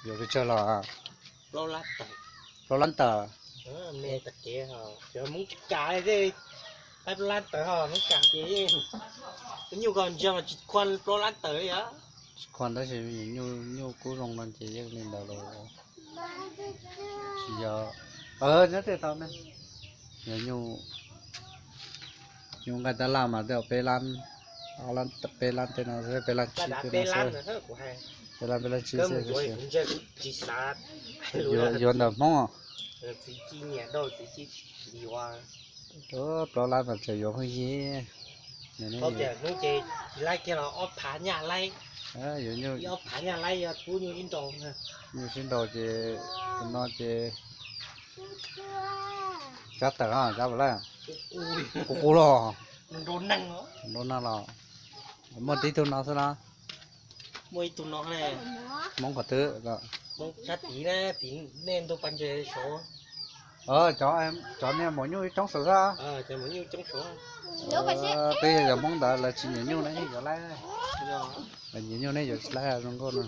Yuav pes tsawg los? Plaub lab tawm. Plaub lab tawm. Hmoob tsis kam, plaub lab tawm ho Hmoob kam ces yeej, nyuj ko ntsia mas tsis khuam plaub lab tawm li os. Tsis khuam tab sis nyuj kub zoo no ces yeej li ntawd los. Tsis yog, nyob tej tau ne, yog nyuj, nyuj nqaij tab laj mas tej peb lab, peb lab tej no, peb lab tsib tej no xwb. Peb lab, peb lab tsib xwb. Yuav ntawm Hmoob. Plaub lab mas tseem yuav pheej yig. Nyuj sib nraus ces tus no ces tsab tawm, tsab puas laj, qus qus los, nrau neeg los. Muaj tib tug no xwb na. Hmoob qhov twg? Cov niag maum nyuj ib coob saud xwb. Twb yog cov Hmoob ntawd lawv tsis nyiam nyuj ne yuav laib, lawv nyiam nyuj ne yuav tsis laib zoo nkauj no.